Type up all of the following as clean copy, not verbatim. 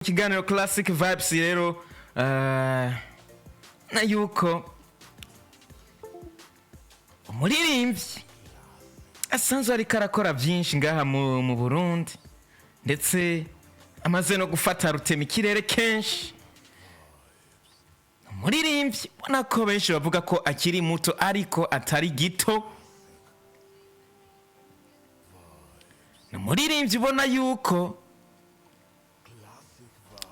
Ikiganiro Classic Vibes rero na yuko umuririmbyi asanzwe ariko arakora byinshi ngaha mu Burundi, ndetse amaze no gufata rutema ikirere kenshi, umuririmbyi ubona ko benshi bavuga ko akiri muto ariko atari gito, ni umuririmbyi ubona yuko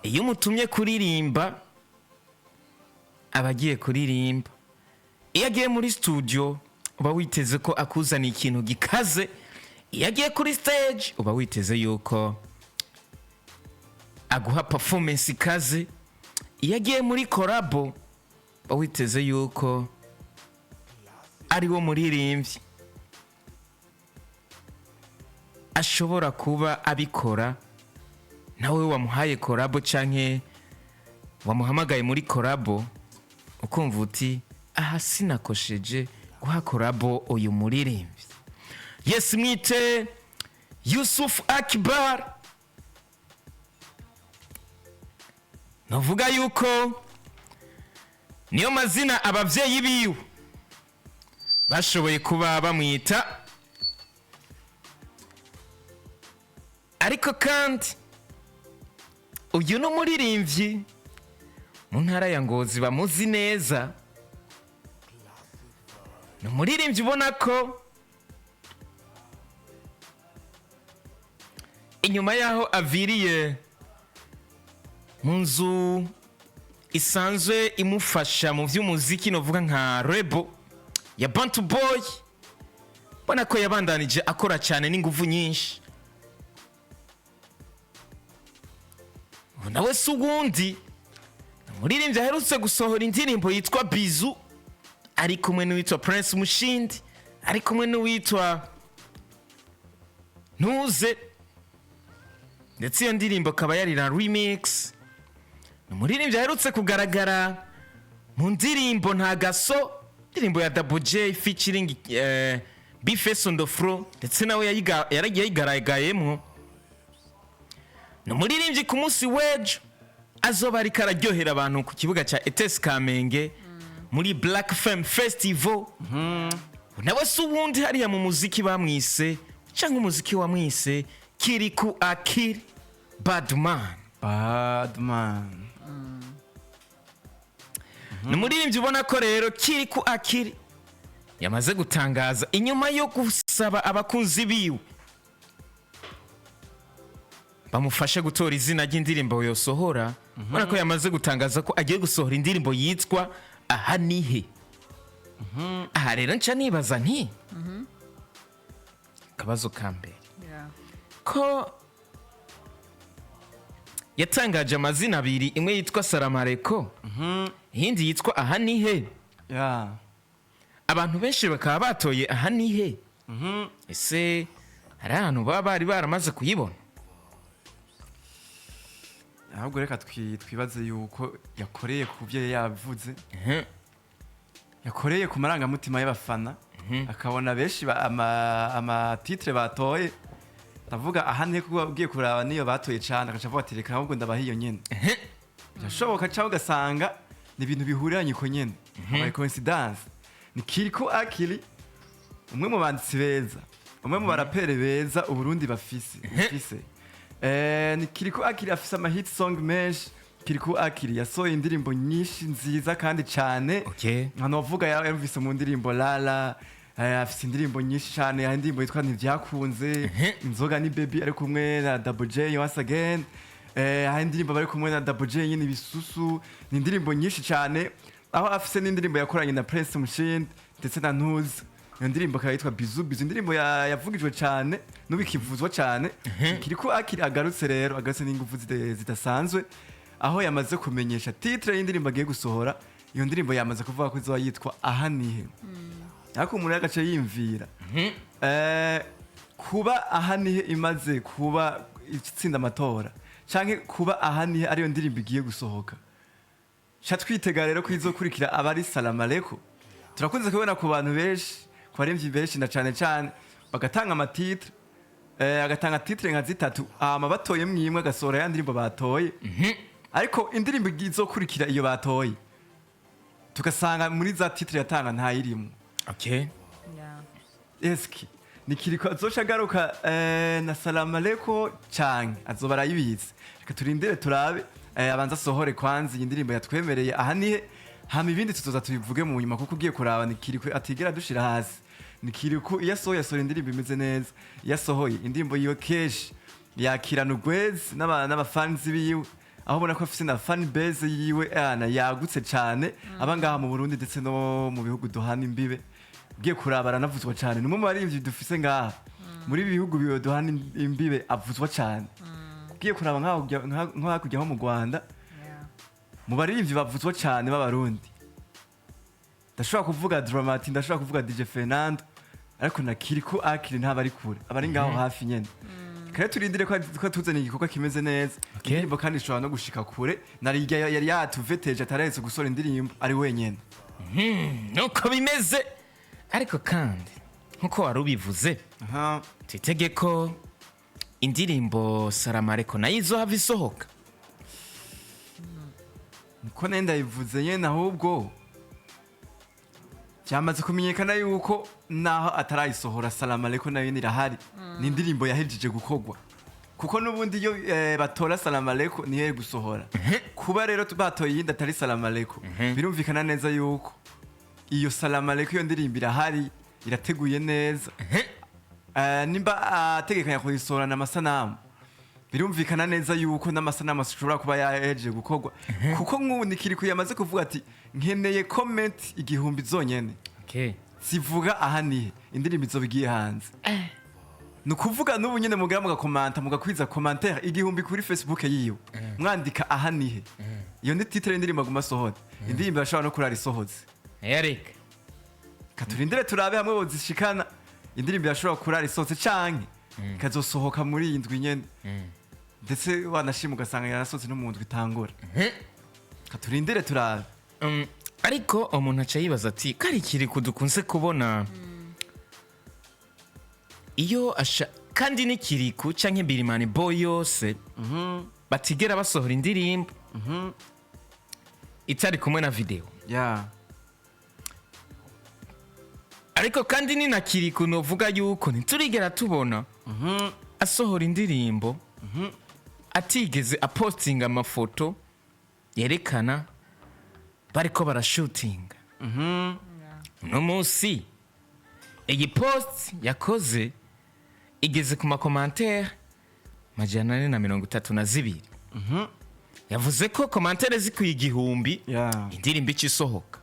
iyo umutumye kuririmba aba agiye kuririmba. Iyo agiye muri studio uba witeze ko akuzaniye ikintu gikaze, iyo agiye kuri stage uba witeze yuko aguha performance ikaze, iyo agiye muri collabo uba witeze yuko ari wo muririmbyi ashobora kuba abikora. Nawe wamuhaye collabo canke wamuhamagaye muri collabo, ukumva uti: "Aha sinakosheje guha collabo uyu muririmbyi." Yes, mwite Yusuf Akbar. Navuga yuko niyo mazina ababyeyi biwe bashoboye kuba bamwita, ariko kandi uyu ni umuririmbyi mu ntara ya Ngozi bamuzi neza. Ni umuririmbyi ubona ko inyuma y'aho aviriye mu nzu isanzwe imufasha mu by'umuziki, novuga nka Rebo ya Bantu Boy, ubona ko yabandanije akora cyane n'ingufu nyinshi. Ubu nawe si uwundi, ni umuririmbyi aherutse gusohora indirimbo yitwa Bizu, ari kumwe n'uwitwa Prince Mushindi, ari kumwe n'uwitwa Ntuze, ndetse iyo ndirimbo akaba yari na remix. Ni umuririmbyi aherutse kugaragara mu ndirimbo Ntagaso, indirimbo ya Double J featuring Bface on the floor, ndetse nawe yaragiye yayigaragayemo. Ni umuririmbyi ku munsi w'ejo azoba ariko araryohera abantu ku kibuga cya ETS Kamenge muri Black Fm Festival. Nawe si uwundi, hariya mu muziki bamwise cyangwa umuziki wamwise Kiriku Akiri Badman. Badman. Ni umuririmbyi ubona ko rero Kiriku Akiri yamaze gutangaza inyuma yo gusaba abakunzi biwe bamufashe gutora izina ry'indirimbo yosohora, ubona ko yamaze gutangaza ko agiye gusohora indirimbo yitwa Aha Nihe. Aha rero nca nibaza nti akabazo ka mbere, ko yatangaje amazina abiri, imwe yitwa Saramareko, iyindi yitwa Aha Nihe, abantu benshi bakaba batoye Aha Nihe, ese hari ahantu baba bari baramaze kuyibona? Ahubwo reka twibaze yuko yakoreye ku byo yari yavuze, yakoreye ku marangamutima y'abafana, akabona benshi ama titre batoye, ndavuga Aha Nihe, kuko ugiye kuraba niyo batoye cane, agaca avuga ati: "Reka ahubwo ndabaha iyo nyene." Birashoboka, cyangwa ugasanga ni ibintu bihuriranye uko nyene, habaye coincidence. Ni Kiriko Akili, umwe mu banditsi beza, umwe mu barapere beza Uburundi bafise. Ni Kiriko Akili afise ama hit song menshi. Kiriko Akili yasohoye indirimbo nyinshi nziza kandi cane. Nka novuga yarumvise mu ndirimbo Lala, afise indirimbo nyinshi cane. Hari indirimbo yitwa Ntivyakunze, Inzoga ni Baby ari kumwe na Double J once again. Hari indirimbo bari kumwe na Double J nyine, Ibisusu. Ni indirimbo nyinshi cane, aho afise n'indirimbo yakoranye na Prince Mushindi ndetse na Ntuzi, iyo ndirimbo akaba yitwa Bizu Bizu, indirimbo yavugijwe cane n'ubu ikivuzwa cane. Kiriko Akiri agarutse rero, agarutse n'ingufu zidasanzwe, aho yamaze kumenyesha titre y'indirimbo agiye gusohora. Iyo ndirimbo yamaze kuvuga ko izoba yitwa Aha Nihe. Ariko umuntu yagace yiyumvira, kuba Aha Nihe imaze kuba itsinda amatora, canke kuba Aha Nihe ariyo ndirimbo igiye gusohoka, ca twitega rero ko izokurikira aba ari Salamaleko. Turakunze kubona ku bantu benshi, ku baremvyi benshi, na cane cane bagatanga ama titre. Agatanga titre nka zitatu, hama batoye mwimwe agasohora ya ndirimbo batoye, ariko indirimbo izokurikira iyo batoye tugasanga muri za titre yatanga ntayirimo. Eski ni Kirikou azoca agaruka na Salamaleko canke azoba arayibizi? Reka turindire turabe, abanza asohore kwanza iyi ndirimbo yatwemereye aha nihe, hama ibindi tuzoza tubivuge mu nyuma, kuko ugiye kuraba ni Kirikou atigera dushira hasi. Ni Kirikou iyo asohoye asohora indirimbo imeze neza. Iyo asohoye indirimbo yiwe kenshi yakirana urwezi n'abafanzi biwe, aho ubona ko afise na fan base yiwe ana yagutse cane, aba ngaha mu Burundi ndetse no mu bihugu duhana imbibe. Ugiye kuraba aranavuzwa cane, ni umwe mu baririmbyi dufise ngaha muri ibi bihugu duhana imbibe avuzwa cane. Ugiye kuraba nko hakurya ho mu Rwanda, mu baririmbyi bavuzwa cane b'Abarundi ndashobora kuvuga Dramati, ndashobora kuvuga DJ Fernando, ariko na Kirikou Akili ntaba ari kure, aba ari ngaho hafi nyene. Kare turindire ko tuzaniye igikorwa kimeze neza. Indirimbo kandi ishobora no gushika kure, narirya yari yatuveteje atarahetse gusohora indirimbo ari wenyene. Nuko bimeze, ariko kandi nkuko wari ubivuze, twitege ko indirimbo Salamaleko nayo izohava isohoka. Niko nari ndayivuze nyene, ahubwo byamaze kumenyekana yuko naho atarayisohora, Salamaleko nayo irahari, ni indirimbo yahejeje gukorwa, kuko n'ubundi iyo batora Salamaleko niyo yari gusohora. Kuba rero batoye iyindi atari Salamaleko, birumvikana neza yuko iyo Salamaleko, iyo ndirimbo irahari, irateguye neza. Nimba ategekanya kuyisohorana amasanamu, birumvikana neza yuko n'amasanamu ashobora kuba yahejeje gukorwa, kuko nk'ubu ni Kirikou yamaze kuvuga ati: "Nkeneye comment 1000 zonyene zivuga aha nihe, indirimbo izoba igiye hanze." Ni ukuvuga n'ubu nyine mugira mugakomanta, mugakwiza commentaire 1000 kuri Facebook yiwe, mwandika aha nihe, iyo ni titre y'indirimbo aguma asohora, indirimbo irashobora no kurara isohotse. Yareka. Katurindire turabe hamwe bozishikana. Indirimbo irashobora kurara isohotse canke ikazosohoka muri iyi ndwi nyene, ndetse wanashima ugasanga yarasohotse no mu ndwi itangura. Katurindire turabe. Ariko umuntu aca yibaza ati kari Kirikou dukunze kubona iyo asha, kandi ni Kirikou canke Birimani Boy yose batigera basohora indirimbo itari kumwe na video. Ariko kandi ni na Kirikou novuga yuko ntiturigera tubona asohora indirimbo atigeze apostinga amafoto yerekana bariko barashutinga. Uno munsi iyi post yakoze igeze ku ma commentaires 432. Yavuze ko commentaires zikwiye 1000 indirimbo ica isohoka.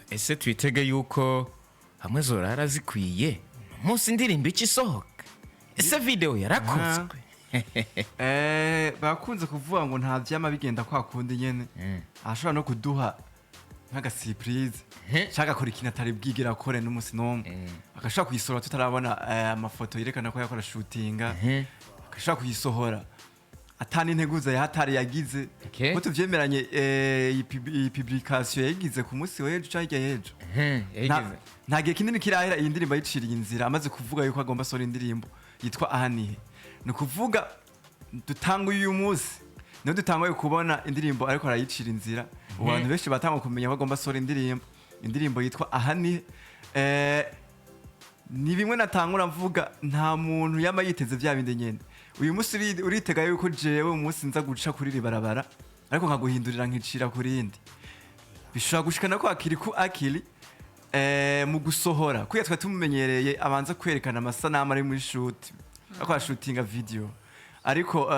Ese twitege yuko hamwe zorara zikwiye uno munsi indirimbo ica isohoka? Ese video yarakozwe? Bakunze kuvuga ngo nta vyama bigenda kwa kundi nyene, ashobora no kuduha nk'aga surprise cyangwa agakora ikintu atari bwigera akore n'umunsi n'umwe, agashobora kuyisohora tutarabona amafoto yerekana ko yakora shootinga, agashobora kuyisohora atani integuza yahatari yagize. Ko tuvyemeranye, iyi publication yayigize ku munsi w'ejo canke hirya y'ejo. Yayigize. Nta gihe kinini kirahera iyi ndirimbo ayiciriye inzira, amaze kuvuga yuko agomba asohora indirimbo yitwa Ahanihe. Ni ukuvuga dutanguye uyu munsi niho dutanguye kubona indirimbo ariko arayicira inzira. Ubu abantu benshi batangwa kumenya ko agomba asohora indirimbo yitwa Ahanihe. Ni bimwe natangura mvuga, nta muntu yama yiteze bya bindi nyene. Uyu munsi uritega yuko jewe umunsi nza guca kuri iri barabara, ariko nkaguhindurira nkicira ku rindi. Bishobora gushikana ko Kirikou Akili mu gusohora kuya twari tumumenyereye abanza kwerekana amasanamu ari muri shoot, akora shootinga video, ariko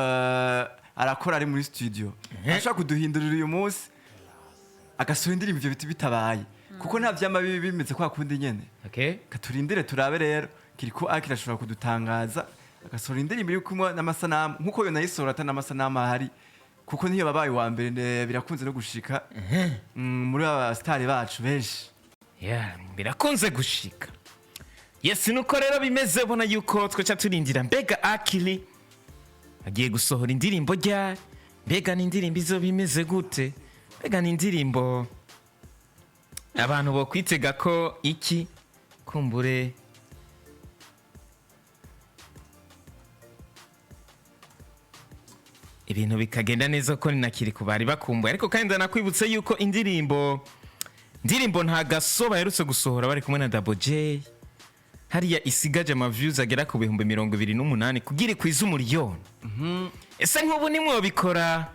arakora ari muri studio, ashobora kuduhindurira uyu munsi agasohora indirimbo ivyo biti bitabaye, kuko nta vyama bibi bimeze kwa kundi nyene. Katurindire turabe rero, Kirikou Akili ashobora kudutangaza agasohora indirimbo iri kumwe n'amasanamu, nkuko yo nayisohora ata n'amasanamu ahari, kuko niyo babaye uwa mbere birakunze no gushika muri aba star bacu benshi. Yeah, birakunze gushika. Yes, nuko rero bimeze, ubona yuko twaca turindira mbega Akili agiye gusohora indirimbo ryari, mbega ni indirimbo izoba imeze gute, mbega ni indirimbo abantu bokwitega ko iki kumbure. Ibintu bikagenda neza ko ni na Kirikou bari bakumbuye. Ariko kandi ndanakwibutse yuko indirimbo Nta Gaso baherutse gusohora bari kumwe na Double J hariya isigaje ama views agera ku 28,000 kugira ikwize 1 miliyoni. Ese nk'ubu nimwobikora,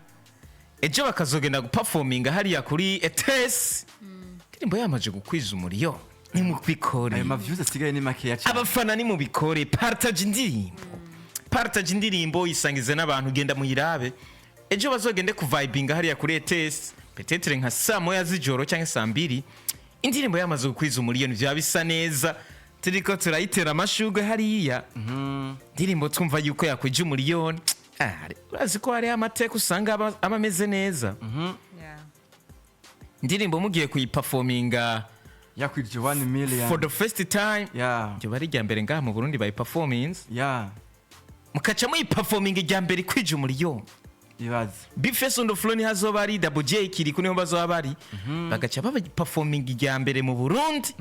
ejo bakazogenda guperforminga hariya kuri ETS, indirimbo yamaze gukwiza 1 miliyoni, nimubikore. Ayo ma views asigaye ni makeya cyane. Abafana, nimubikore. Partage indirimbo, partage indirimbo, isangize n'abantu, genda muyirabe. Ejo bazogende kuvibinga hariya kuri ETS, peut-être nka saa 1 z'ijoro cyangwa saa 2, indirimbo yamaze gukwiza 1 miliyoni, byaba bisa neza. Turiko turayitera amashurwe hariya, indirimbo twumva yuko yakwije 1 miliyoni. Ah, urazi ko hariho amateka usanga aba ameze neza. Indirimbo mugiye kuyiperforminga Yakwije 1 million for the first time, ryo bari irya mbere ngaha mu Burundi bayiperforminze, mukaca muyiperforminga irya mbere ikwije 1 miliyoni. Ibaze. B-Face on the floor niho azoba ari, Double J, Kirikou niho bazoba bari, bagaca babaperforminga irya mbere mu Burundi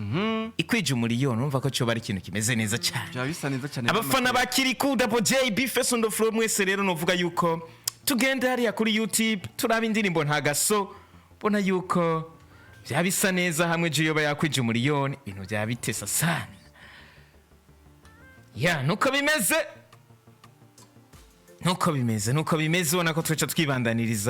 ikwije 1 miliyoni. Urumva ko cyoba ari ikintu kimeze neza cyane. Byaba bisa neza cyane. Abafana ba Kirikou, Double J, B-Face on the floor, mwese rero novuga yuko tugende hariya kuri YouTube turaba indirimbo Nta Gaso. Mbona yuko byaba bisa neza hamwe ejo yoba yakwije 1 miliyoni, ibintu byaba bitesa sana. Ya, nuko bimeze, nuko bimeze, nuko bimeze. Ubona ko tuca twibandaniriza.